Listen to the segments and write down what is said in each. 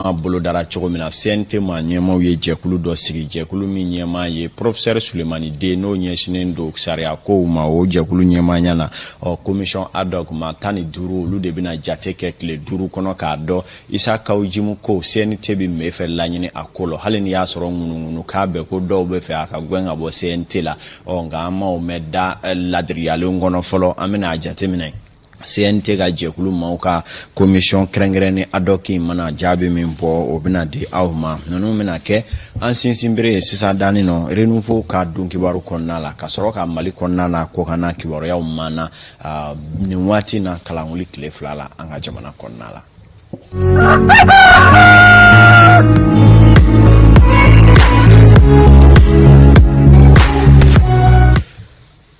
Bolodara cogo min na, CNT maa ɲɛmaaw ye jɛkulu dɔ sigi, jɛkulu min ɲɛmaa ye professeur Sulemani Den, n'o ɲɛsinnen don sariya kow ma, o jɛkulu ɲɛmaaya na. Ɔ, commission ad hoc maa 15, olu de bɛna jate kɛ tile 5 kɔnɔ k'a dɔn Isa Kawu Jimu ko CNT bɛ mun fɛ laɲini a ko la, hali n'i y'a sɔrɔ ŋunuŋunu k'a bɛɛ ko dɔw bɛ fɛ a ka gɛn ka bɔ CNT la. Ɔ, nka an m'o mɛn da ladiriyalen kɔnɔ fɔlɔ. An bɛna a jateminɛ, CNT ka jɛkulu maaw ka commission kɛrɛnkɛrɛnnen ad hoc in mana jaabi min bɔ, o bɛna di aw ma. Ninnu bɛna kɛ an sinsinbere ye sisan danni nɔ Renouveau ka don kibaru kɔnɔna la, ka sɔrɔ ka Mali kɔnɔna na kɔkanna kibaruyaw mana nin waati na kalanwuli tile 2 la an ka jamana kɔnɔna la.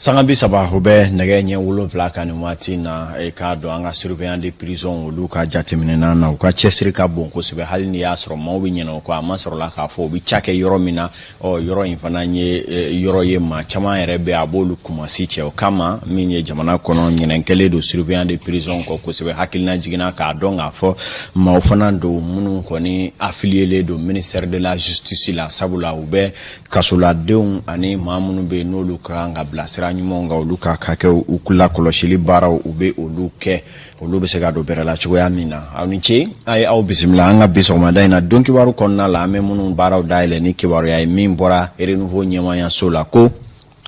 Sanga 30 o bɛ nɛgɛ ɲɛ 7 kan nin waati na. E k'a dɔn, an ka surveillant de prison, olu ka jateminɛ na, u ka cɛsiri ka bon kosɛbɛ, hali n'i y'a sɔrɔ maaw bɛ ɲinɛ o kɔ. A ma sɔrɔla k'a fɔ u bɛ ca kɛ yɔrɔ min na. Ɔ, yɔrɔ in fana ye yɔrɔ ye maa caman yɛrɛ bɛ a b'olu kumasi cɛ. O kama, min ye jamana kɔnɔ ɲinɛ kɛlen don surveillant de prison kɔ kosɛbɛ. Hakilina jiginna k'a dɔn k'a fɔ maaw fana don minnu kɔni affiliélen don ministère de la justice la, sabula u bɛ kasoladenw ani maa minnu bɛ yen n'olu ka kan ka bila sira ɲumanw kan, olu ka hakɛw u lakɔlɔsili baaraw, u bɛ olu kɛ, olu bɛ se ka don bɛrɛ la cogoya min na. Aw ni ce, a ye aw bisimila an ka bi sɔgɔmada in na don kibaru kɔnɔna la. An bɛ minnu baaraw dayɛlɛ ni kibaruya ye min bɔra Renouveau ɲɛmayaso la, ko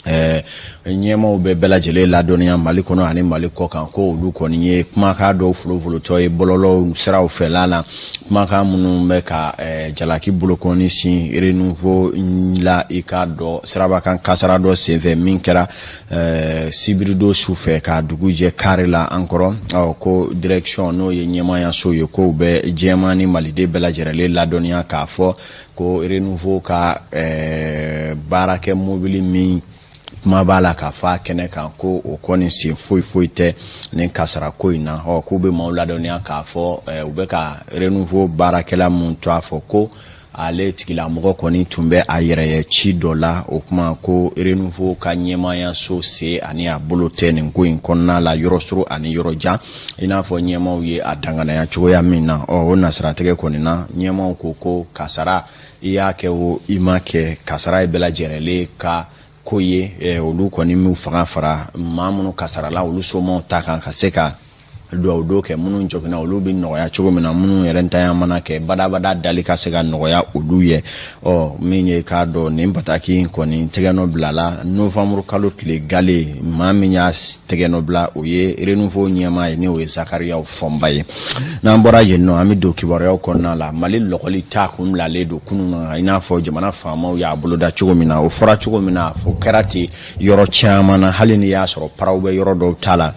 ɲɛmaw bɛ bɛɛ lajɛlen ladɔnniya Mali kɔnɔ ani Mali kɔ kan, ko olu kɔni ye kumakan dɔw folofolo ye bɔlɔlɔw siraw fɛla la, kumakan minnu bɛ ka jalaki bolokɔni sin Renouveau la. I k'a dɔn, sirabakan kasara dɔ senfɛ min kɛra sibiridon su fɛ k'a dugu jɛ kari la an kɔrɔ, ko direction, n'o ye ɲɛmayaso ye, ko u bɛ jɛma ni maliden bɛɛ lajɛlen ladɔnniya k'a fɔ ko Renouveau ka baarakɛ mobili min kuma b'a la k'a fɔ a kɛnɛ kan, ko o kɔni sen foyi foyi tɛ nin kasara ko in na. Ɔ, k'u bɛ maaw ladɔnniya k'a fɔ u bɛ ka Renouveau baarakɛla mun to a fɔ ko ale tigilamɔgɔ kɔni tun bɛ a yɛrɛ ye ci dɔ la. O kuma ko Renouveau ka ɲɛmayaso se ani a bolo tɛ nin ko in kɔnɔna la, yɔrɔ surun ani yɔrɔ jan, i n'a fɔ ɲɛmaw ye a danganaya cogoya min na. Ɔ, o nasiratigɛ kɔni na, ɲɛmaw ko ko kasara, i y'a kɛ o, i ma kɛ, kasara ye bɛɛ lajɛlen ka ko ye. Olu kɔni m'u fanga fara maa minnu kasarala, olu somaw ta kan, ka se ka duwawu don kɛ minnu joginna, olu bɛ nɔgɔya cogo min na, minnu yɛrɛ ntanya mana kɛ badabada dali ka se ka nɔgɔya olu ye. Ɔ, min ye k'a dɔn, nin bataki in kɔni tɛgɛnɔ bilala novembre kalo tile gale. Maa min y'a tɛgɛnɔ bila, o ye Renouveau ɲɛmaa ye, ni o ye Zakariyaw Fɔnba ye. N'an bɔra yen nɔ, an bɛ don kibaruyaw kɔnɔna la. Mali lɔgɔli ta kun bilalen don kunun na, i n'a fɔ jamana faamaw y'a boloda cogo min na, o fɔra cogo min na, o kɛra ten yɔrɔ caman na, hali n'i y'a sɔrɔ paraw bɛ yɔrɔ dɔw ta la.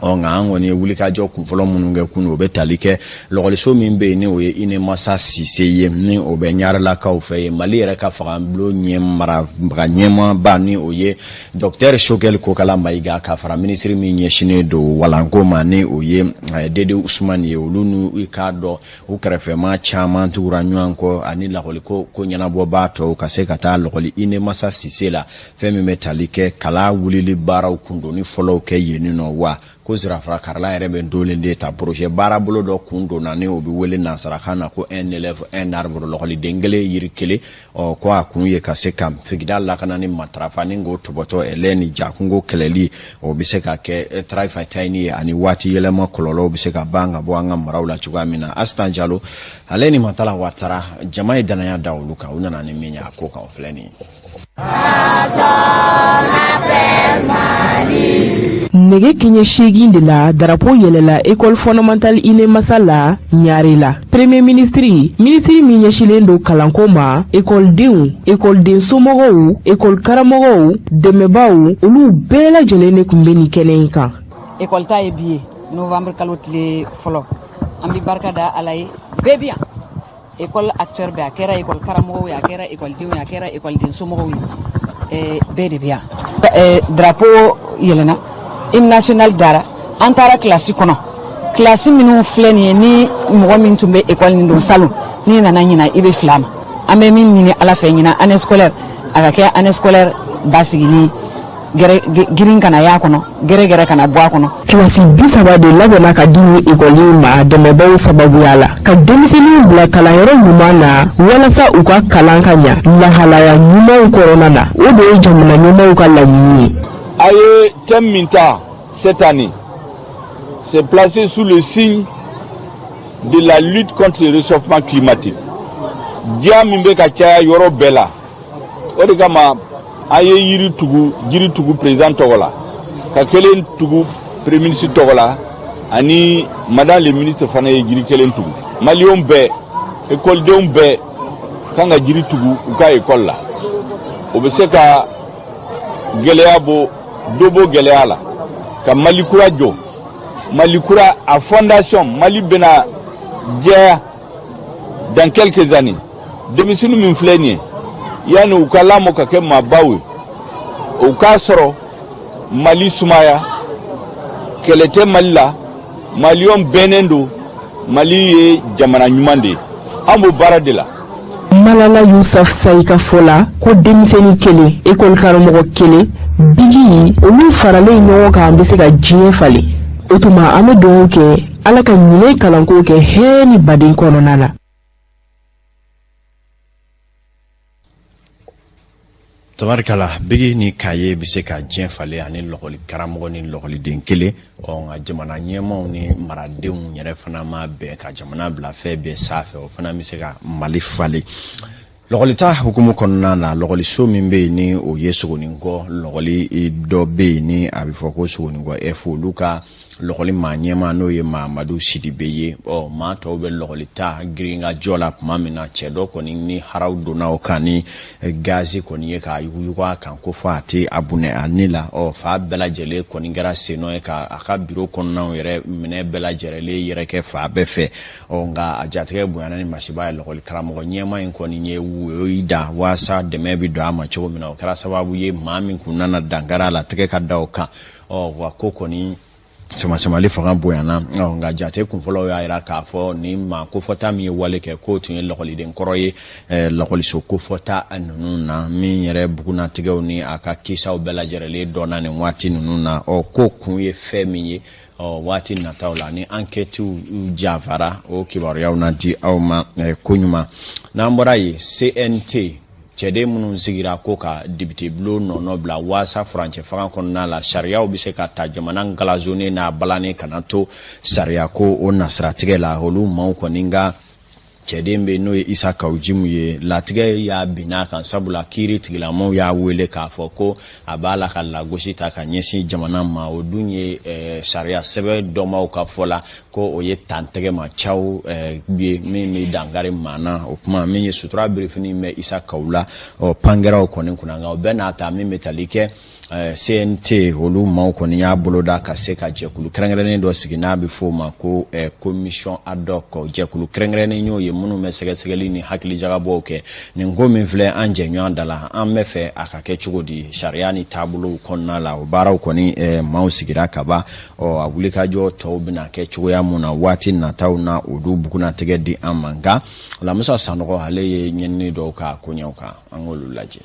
Ɔ, nka an kɔni ye wulikajɔ kunfɔlɔ minnu kɛ kunun, o bɛ tali kɛ lɔgɔliso min bɛ yen, ni o ye Inemasa Sise ye, ni o bɛ Ɲarelakaw fɛ yen. Mali yɛrɛ ka fangabulon ɲɛ marabaga ɲɛmaaba, ni o ye docteur Sogɛli Kokala Mayiga, ka fara minisiri min ɲɛsinnen don walanko ma, ni o ye Dede Usumani ye, olu n'u i k'a dɔn u kɛrɛfɛma caman tugura ɲɔgɔn kɔ ani lakɔliko ko ɲɛnabɔbaa tɔw, ka se ka taa lɔgɔli Inemasa Sise la, fɛn min bɛ tali kɛ kala wulili baaraw kundonni fɔlɔw kɛ yen nɔ. Wa ko sirafara karila yɛrɛ bɛ dolen de ta projet baarabolo dɔ kun donna, ni o bɛ wele nansarakan na ko un élève un arbre, lɔgɔliden kelen yiri kelen. Ɔ, ko a kun ye ka se ka sigida lakana ni matarafa ni k'o tɔbɔtɔ ɛlɛ ni jakungo kɛlɛli, o bɛ se ka kɛ tarafatayini ye, ani waati yɛlɛma kɔlɔlɔw bɛ se ka ban ka bɔ an ka maraw la cogoya min na. Asitan Jalo ale ni Matala Watara, jama ye danaya da olu kan, u nana ni min ye a ko kan, o filɛ nin ye. Nɛgɛ kɛɲɛ 8 de la, darapo yɛlɛla école fondamentale Inemasa la Ɲare la. Premier ministre, minisiri min ɲɛsilen don kalanko ma, ekɔlidenw, ekɔliden somɔgɔw, ekɔli karamɔgɔw, dɛmɛbaaw, olu bɛɛ lajɛlen de tun bɛ nin kɛnɛ in kan. Ekɔli ta ye bi ye, novembre kalo tile fɔlɔ. An bɛ barika da Ala ye, bɛɛ bi yan, école acteur bɛɛ, a kɛra école karamɔgɔw ye, a kɛra écoledenw ye, a kɛra écoleden somɔgɔw ye, bɛɛ de bɛ yan. Drapeau yɛlɛnna, hymne national dara, an taara kilasi kɔnɔ. Kilasi minnu filɛ nin ye, ni mɔgɔ min tun bɛ école nin don salon, n'i nana ɲina, i bɛ fila ma. An bɛ min ɲini Ala fɛ ɲina année scolaire, a ka kɛ année scolaire basigili. Girin kana y'a kɔnɔ, gɛrɛgɛrɛ kana bɔ a kɔnɔ. Kilasi 30 de labɛnna ka di nin ekɔli in ma dɛmɛbaaw sababuya la, ka denmisɛnninw bila kalanyɔrɔ ɲuman na walasa u ka kalan ka ɲa lahalaya ɲumanw kɔnɔna na. O de ye jamana ɲɛmaaw ka laɲini ye. A ye thème min ta cette année, c'est placé sous le signe de la lutte contre le réchauffement climatique. Diya min bɛ ka caya yɔrɔ bɛɛ la, o de kama an ye yiri tugu, jiri tugu président tɔgɔ la, ka kelen tugu premier ministre tɔgɔ la, ani madame le ministre fana ye jiri kelen tugu. Maliyɛnw bɛɛ, ekɔlidenw bɛɛ kan ka jiri tugu u ka ekɔli la. O bɛ se ka gɛlɛya bɔ, dɔ bɔ gɛlɛya la, ka Mali kura jɔ. Mali kura a fondation, Mali bɛna jɛya dans quelques années. Denmisɛnnin min filɛ nin ye, yanni u ka lamɔ ka kɛ maabaw ye, u k'a sɔrɔ Mali sumaya, kɛlɛ tɛ Mali la, Maliyɛnw bɛnnen don, Mali ye jamana ɲuman de ye. An b'o baara de la. Malala Yusuf Sayi ka fɔ la ko denmisɛnnin kelen, ekɔli karamɔgɔ kelen, biki, olu faralen ɲɔgɔn kan bɛ se ka diɲɛ falen. O tuma, an bɛ dugawu kɛ Ala ka ɲinɛ kalanko kɛ hɛrɛ ni baden kɔnɔna na. Tabarikala, biki ni kaye bɛ se ka diɲɛ falen, ani lɔgɔli karamɔgɔ ni lɔgɔliden kelen. Ɔ nka jamana ɲɛmaaw ni maradenw yɛrɛ fana ma bɛn ka jamana bila fɛn bɛɛ sanfɛ, o fana bɛ se ka Mali falen. Lɔgɔlita hukumu kɔnɔna na, lɔgɔliso min bɛ yen ni o ye Sogoninkɔ lɔgɔli dɔ bɛ yen ni a bɛ fɔ ko Sogoninkɔ F, olu ka lɔgɔli maa ɲɛmaa n'o ye Mahamadu Sidibe ye. Ɔ maa tɔw bɛ lɔgɔli ta girinkajɔ la tuma min na, cɛ dɔ kɔni ni haraw donna o kan ni gazi kɔni ye k'a yuguyugu a kan ko fɔ a tɛ a bunɛ a ni la. Ɔ fa bɛɛ lajɛlen kɔni kɛra sennɔ ye ka a ka biro kɔnɔnaw yɛrɛ minɛ bɛɛ lajɛlen yɛrɛ kɛ fa bɛɛ fɛ. Ɔ nka a jatigɛ bonyana ni masiba ye. Lɔgɔli karamɔgɔ ɲɛmaa in kɔni ye woyo da waasa dɛmɛ bɛ don a ma cogo min na. O kɛra sababu ye maa min kun nana dankari a la, tɛgɛ ka da o kan. Ɔ wa ko kɔni samasamali fanga bonyana. Nka jate kunfɔlɔw y'a jira k'a fɔ ni maa kofɔta min ye wale kɛ, k'o tun ye lɔgɔliden kɔrɔ ye lɔgɔliso kofɔta ninnu na, min yɛrɛ bugunnatigɛw ni a ka kisaw bɛɛ lajɛlen dɔnna nin waati ninnu na. Ɔ ko kun ye fɛn min ye, ɔ waati nataw la ni ankɛtiw janfara, o kibaruyaw na di aw ma koɲuman. N'an bɔra yen, CNT cɛden minnu sigira ko ka depite bulon nɔnɔ bila waasa furancɛ fanga kɔnɔna la sariyaw bɛ se ka ta jamana ngalazonnen n'a balannen kana to sariya ko o nasiratigɛ la, olu maaw kɔni ka cɛden bɛ n'o ye Isa Kawu Jimu ye, latigɛ y'a bin a kan, sabula kiiri tigilamaw y'a wele k'a fɔ ko a b'a la ka lagosi ta ka ɲɛsin jamana ma. O dun ye sariya sɛbɛn dɔnbaaw ka fɔ la ko o ye tantɛgɛ ma caw ye min bɛ dankari maa na. O kuma min ye sutura birifini bɛ Isa Kawu la, ɔ pangɛrɛw kɔni kunna. Nka o bɛɛ n'a ta, min bɛ tali kɛ CNT, olu maaw kɔni y'a boloda ka se ka jɛkulu kɛrɛnkɛrɛnnen dɔ sigi n'a bɛ f'o ma ko commission ad hoc. Jɛkulu kɛrɛnkɛrɛnnen y'o ye minnu bɛ sɛgɛsɛgɛli ni hakilijagabɔw kɛ nin ko min filɛ an jɛɲɔgɔn da la, an bɛ fɛ a ka kɛ cogo di sariya ni taabolow kɔnɔna la. O baaraw kɔni maaw sigira ka ban. Ɔ a wulikajɔ tɔw bɛna kɛ cogoya mun na waati nataw na, olu bugunnatigɛ di an ma. Nka Lamusa Sanɔgɔ, ale ye ɲinini dɔw k'a koɲɛw kan, an k'olu lajɛ.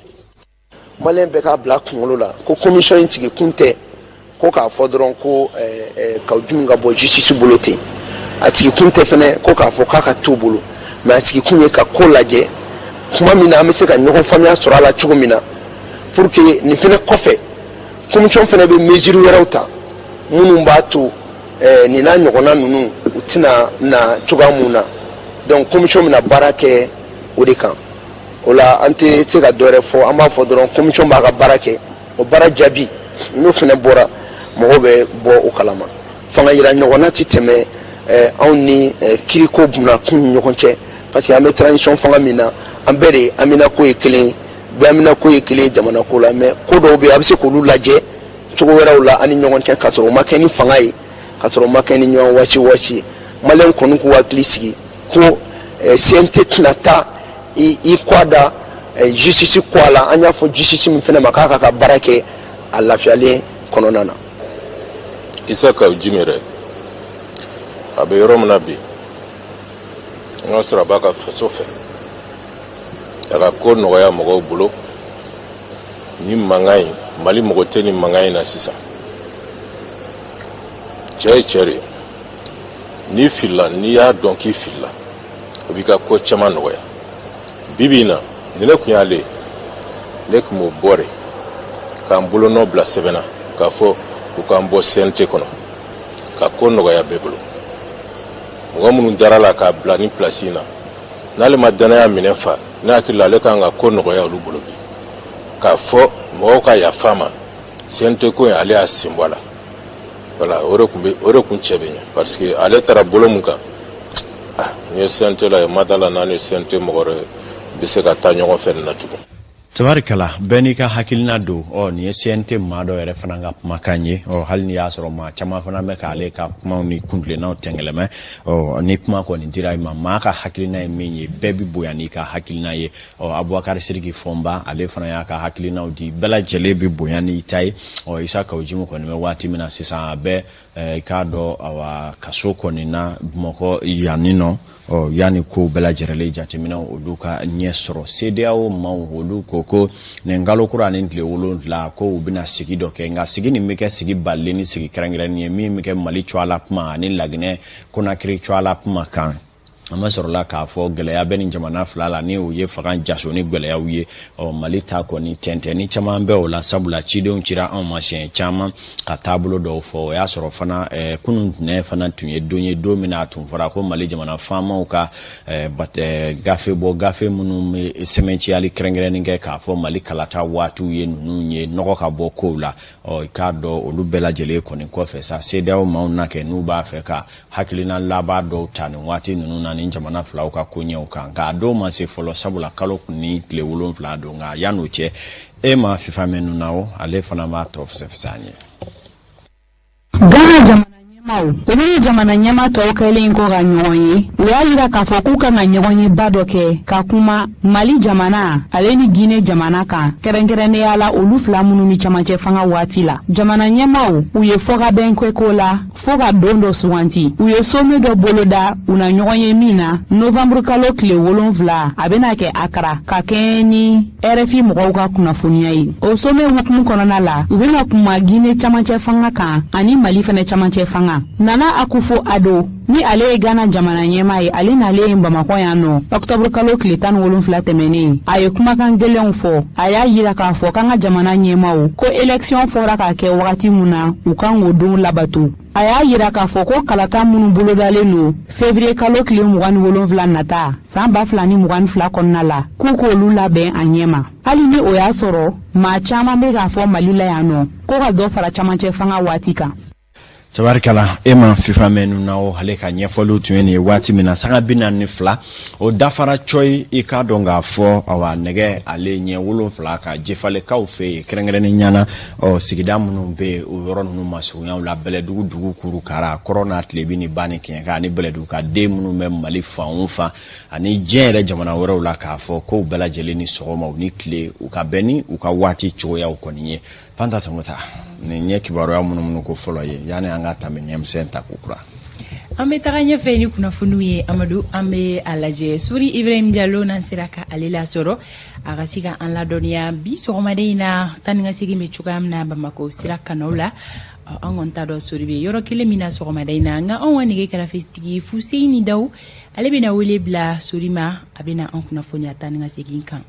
Maliyɛn bɛɛ k'a bila kunkolo la ko commission in sigi kun tɛ ko k'a fɔ dɔrɔn ko Kawu Jim ka bɔ justice bolo ten. A sigi kun tɛ fɛnɛ ko k'a fɔ k'a ka t'o bolo, mais a sigi kun ye ka ko lajɛ tuma min na an bɛ se ka ɲɔgɔn faamuya sɔrɔ a la cogo min na, pour que nin fɛnɛ kɔfɛ, commission fɛnɛ bɛ mesure wɛrɛw ta minnu b'a to nin n'a ɲɔgɔnna ninnu u tɛna na cogoya mun na. Donc commission bɛna baara kɛ o de kan. O la, an tɛ se ka dɔwɛrɛ fɔ, an b'a fɔ dɔrɔn commission b'a ka baara kɛ. O baara jaabi, n'o fana bɔra, mɔgɔw bɛ bɔ o kalama. Fanga yira ɲɔgɔnna tɛ tɛmɛ anw ni kiriko bunakun ni ɲɔgɔn cɛ, parce que an bɛ transition fanga min na, an bɛɛ de haminako ye kelen ye, bɛɛ haminako ye kelen ye jamana ko la. Mais ko dɔw bɛ yen, a bɛ se k'olu lajɛ cogo wɛrɛw la an ni ɲɔgɔn cɛ, k'a sɔrɔ o ma kɛ ni fanga ye, k'a sɔrɔ o ma kɛ ni ɲɔgɔn wasi wasi ye. Maliyɛn kɔni k'u hakili sigi ko CNT tɛna taa i kɔ da justice kɔ a la. An y'a fɔ justice min fana ma k'a ka baara kɛ a lafiyalen kɔnɔna na. Isa Kawu Jim yɛrɛ, a bɛ yɔrɔ min na bi, n ka sɔrɔ a b'a ka faso fɛ, a ka ko nɔgɔya mɔgɔw bolo. Ni mankan in Mali mago tɛ nin mankan in na sisan. Cɛ ye cɛ de ye. N'i filila, n'i y'a dɔn k'i filila, o b'i ka ko caman nɔgɔya. Bi bi in na, ni ne tun y'ale ye, ne tun b'o bɔ de k'an bolonɔ bila sɛbɛn na k'a fɔ u k'an bɔ CNT kɔnɔ, ka ko nɔgɔya bɛɛ bolo. Mɔgɔ minnu dara la k'a bila ni pilasi in na, n'ale ma danaya minɛ fa, ne hakili la ale kan ka ko nɔgɔya olu bolo bi, k'a fɔ mɔgɔw ka yafa a ma, CNT ko in, ale y'a sen bɔ a la. Voilà, o de tun bɛ, o de tun cɛ bɛ ɲɛ, parce que ale taara bolo mun kan, ah, n'i ye CNT la ye, ma da la n'a ni CNT mɔgɔ wɛrɛ bɛ se ka taa ɲɔgɔn fɛ nin na tugun. Tabarikala, bɛɛ n'i ka hakilina don. Ɔ, nin ye CNT maa dɔ yɛrɛ fana ka kumakan ye. Ɔ, hali n'i y'a sɔrɔ maa caman fana bɛ k'ale ka kumaw ni kuntilennaw tɛngɛlɛmɛ. Ɔ, ni kuma kɔni dira i ma, maa ka hakilina ye min ye, bɛɛ bɛ bonya n'i ka hakilina ye. Ɔ, Abubakari Siriki Fɔnba, ale fana y'a ka hakilinaw di. Bɛɛ lajɛlen bɛ bonya n'i ta ye. Ɔ, Isa Kawu Jimu kɔni bɛ waati min na sisan, a bɛ i k'a dɔn, awa, kaso kɔni na Bamakɔ yanni nɔ. Ɔ, yanni kow bɛɛ lajɛlen jateminɛ olu ka ɲɛ sɔrɔ, CEDEAO maaw olu ko ko nin kalo kura ni tile 7, ko u bɛna sigi dɔ kɛ. Nka sigi nin bɛ kɛ sigi balilen ni sigi kɛrɛnkɛrɛnnen ye, min bɛ kɛ Mali cogoya la kuma ani Laginɛ Konakiri cogoya la kuma kan. An ma sɔrɔla k'a fɔ gɛlɛya bɛ nin jamana fila la, ni o ye fanga jaso ni gɛlɛyaw ye. Ɔ, Mali ta kɔni, tɛntɛnni caman bɛ o la, sabula cidenw cira anw ma siɲɛ caman ka taabolo dɔw fɔ. O y'a sɔrɔ fana kunun tɛnɛ fana tun ye don ye, don min na a tun fɔra ko Mali jamana faamaw ka gafe bɔ, gafe minnu bɛ sɛmɛnciyali kɛrɛnkɛrɛnnen kɛ k'a fɔ Mali kalata waatiw ye ninnu ye, nɔgɔ ka bɔ kow la. Ɔ, i k'a dɔn, olu bɛɛ lajɛlen kɔni kɔfɛ sa, CEDEAO maaw na kɛ n'u b'a fɛ ka hakilina laban dɔw ta nin waati ninnu na ni jamana filaw ka koɲɛw kan. Nka a dɔw ma se fɔlɔ, sabula kalo kun ni tile 7 don. Nka yan'o cɛ, e ma fifa mɛnu na o, ale fana b'a tɔ fisafisa an ye. Ghana jamana ɲɛmaw, olu ni jamana ɲɛma tɔw kɛlen kɔ ka ɲɔgɔn ye, u y'a yira k'a fɔ k'u kan ka ɲɔgɔn yeba dɔ kɛ ka kuma Mali jamana ale ni Guinée jamana kan, kɛrɛnkɛrɛnnenya la olu fila minnu ni camancɛ fanga waati la. Jamana ɲɛmaw, u ye fɔkabɛn kɛ ko la fɔɔ ka don dɔ suganti. U ye sommet dɔ boloda, u na ɲɔgɔn ye min na novanburu kalo tile 7, a bɛna kɛ Akara, ka kɛɲɛ ni RFI mɔgɔw ka kunnafoniya ye. O sommet hukumu kɔnɔna la, u bɛna kuma Guinée camancɛ fanga kan ani Mali fɛnɛ camancɛ fanga. Nana Akufo Addo, ni ale ye Ghana jamana ɲɛmaa ye, ale nalen ye Bamakɔ yan nɔ ɔktɔburu kalo tile 17 tɛmɛnen, a ye kumakan gɛlɛnw fɔ. A y'a yira k'a fɔ k'an ka jamana ɲɛmaaw ko élection fɔra k'a kɛ wagati min na, u kan k'o don labato. A y'a yira k'a fɔ ko kalata minnu bolodalen don février kalo tile 27 nata san 2022 kɔnɔna la, k'u k'olu labɛn a ɲɛma, hali ni o y'a sɔrɔ maa caman bɛ k'a fɔ Mali la yan nɔ ko ka dɔ fara camancɛ fanga waati kan. Tabarikala, e ma fifa mɛnu na o, ale ka ɲɛfɔliw tun ye nin ye. Waati min na sanga 42 o dafara cɔyi, i k'a dɔn k'a fɔ, awa, nɛgɛ ale ɲɛ 7 ka jefalekaw fɛ yen, kɛrɛnkɛrɛnnen ɲana, ɔ, sigida minnu bɛ yen, o yɔrɔ ninnu masurunyaw la, Bɛlɛdugu dugu kuru kara kɔrɔ n'a tilebin ni ba ni kɛɲɛka ani Bɛlɛdugu ka den minnu bɛ Mali fan o fan ani diɲɛ yɛrɛ jamana wɛrɛw la, k'a fɔ kow bɛɛ lajɛlen ni sɔgɔma, u ni tile, u ka bɛn ni u ka waati cogoyaw kɔni ye. Fanta Samota, nin ye kibaruya minnu ko fɔlɔ ye yanni an ka tɛmɛ ɲɛmisɛn ta ko kura. An bɛ taga ɲɛfɛ ni kunnafoniw ye, Amadu. An bɛ a lajɛ Sori Ibrahim Jalo, n'an sera ka ale lasɔrɔ, a ka se ka an ladɔnniya bi sɔgɔmaden in na, taa ni ka segin bɛ cogoya min na Bamakɔ sira kanaw la. An kɔni t'a dɔn Sori bɛ yɔrɔ kelen min na sɔgɔmada in na, nka anw ka nɛgɛ kɛrɛfetigi Fuseyini Daw, ale bɛna wele bila Sori ma, a bɛna an kunnafoniya taa ni ka segin kan.